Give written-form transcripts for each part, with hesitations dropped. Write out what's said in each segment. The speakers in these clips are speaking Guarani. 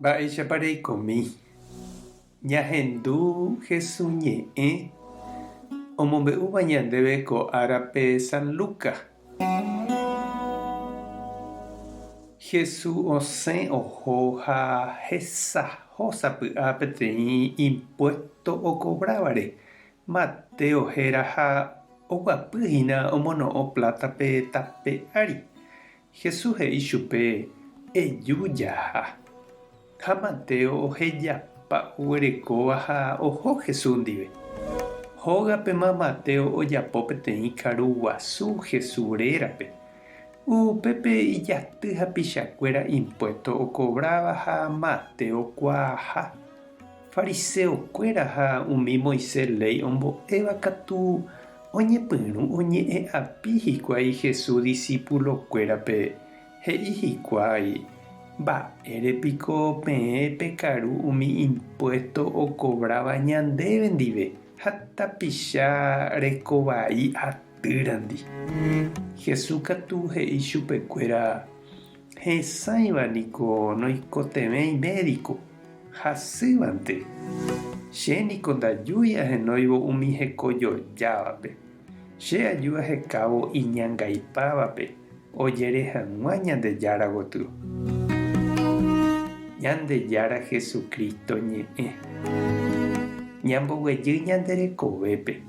Mba'éichapa reikomi? Ñahendu Hesu ñe'ẽ omombe'úva ñandéve ko árape San Lucas. Hesu osẽ oho ha hesaho sapy'a peteĩ impuésto okovrávare Mateo héra ha oguapy hína omono'õ pláta pe tape ári. Jesús he'i chupe, Eju jaha. Ha Mateo ohejapa oguerekóva ha oho Jesús ndive. Hógapema Mateo ojapo peteĩ karu guasu Jesús rérape. Upépe ijaty hapichakuéra impuésto okovráva ha Mateo kuaaha. Fariseokuéra ha umi Moisés léi ombo'éva katu oñepyrũ oñe'ẽ'api hikuái Jesús disipulokuérape, he'i hikuái, Mba'ére piko peẽ pekaru umi impuésto okovráva ñandéve ndive ha tapicha rekovai atýrandi? Jesús katu he'i chupekuéra, Hesãiva niko noikotevẽi médiko. Hasývante. Che niko ndajúi ahenóivo umi hekojojávape. Che aju ahekávo iñangaipávape ojere hag̃ua Ñandejára gotyo. Ñandejára Jesucristo ñe'ẽ. Ñamboguejy ñande rekovépe.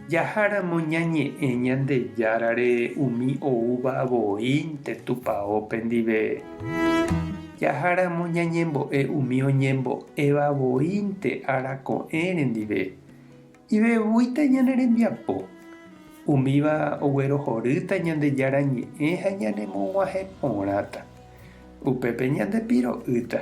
Jaháramo ñañe'ẽ Ñandejárare umi oúva voínte Tupaópe ndive. Jaháramo ñañembo'e umi oñembo'éva voínte ára ko'ẽre ndive, ivevúita ñane rembiapo. Umíva oguerohorýta Ñandejára Ñe'ẽ ha ñanemog̃uahẽ porãta. Upépe ñandepiro'ýta.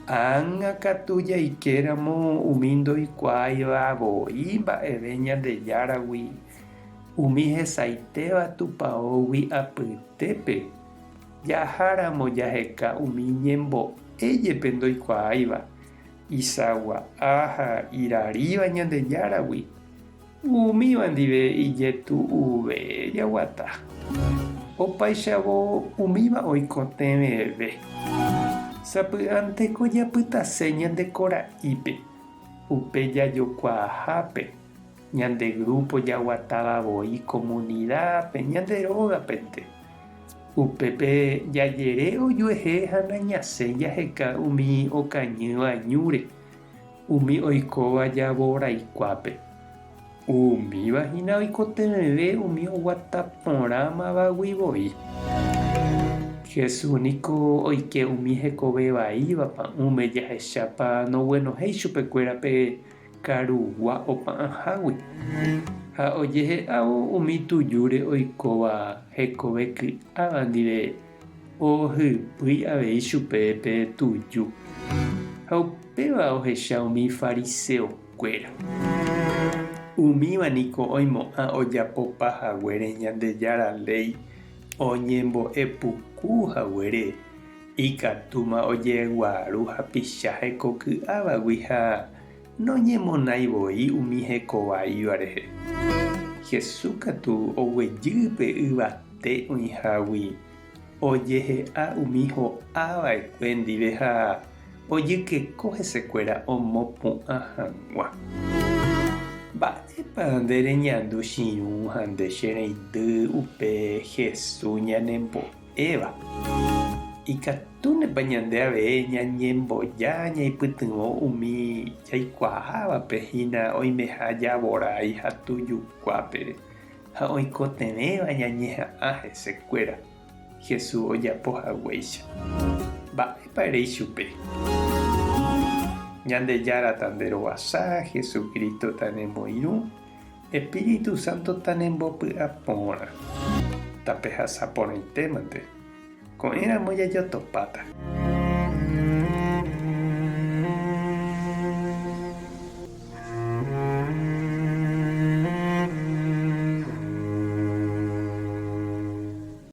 Ág̃a katu jaikéramo umi ndoikuaáiva voi mba'eve Ñandejáragui, umi hesaitéva Tupaógui apytépe, Jaháramo jaheka umi ñembo'e jepe ndoikuaáiva, isagua'a ha iraríva Ñandejáragui, umíva ndive ijetu'uve jaguata. Opáichavo umíva oikotevẽve. Sapy'ánteko japytase ñande kora'ípe, upe jajokuaahápe, ñande grúpo jaguatáva voi komunidápe, ñande rógapente. Upépe jajere ojuehe ha nañasẽ jaheka umi okañýva ñúre, umi oikóva javoraikuápe. Umíva hína oikotevẽve umi oguata porãmavagui voi. Jesús niko oike umi hekove vaíva pa'ũme jahechápa noguenohéi chupekuéra pe karugua opa'ãhágui, ha ojehe'ávo umi tujúre oikóva hekove ky'áva ndive ohypýi avei chupe pe tuju, ha upéva ohecha umi fariseokuéra. Umíva niko oimo'ã ojapopa haguére Ñandejára léi oñembo'e puku haguére Ikatúma ojeguaru hapicha hekoky'ávagui ha noñemonái voi umi hekovaíva rehe. Jesús katu oguejy pe yvate oĩhágui ojehe'a umi ho'a va'ekue ndive ha ojykeko hesekuéra omopu'ã hag̃ua. Mba'épa nde reñandu chiru ha nde che reindy upe Jesús ñanembo'e? Eva. Ikatúnepa ñande avei ñañemboja ñaipytyvõ umi jaikuaávape hína oimeha javorái ha tujukuápe ha oikotevẽva ñañeha'ã hesekuéra, Jesús ojapo haguéicha. Mba'épa ere ichupe? Ñandejára tanderovasa, Jesucristo tanemoirũ, Espíritu Santo tanembopy'aporã. Tapehasa porãitémante. Ko'ẽramo jajotopáta.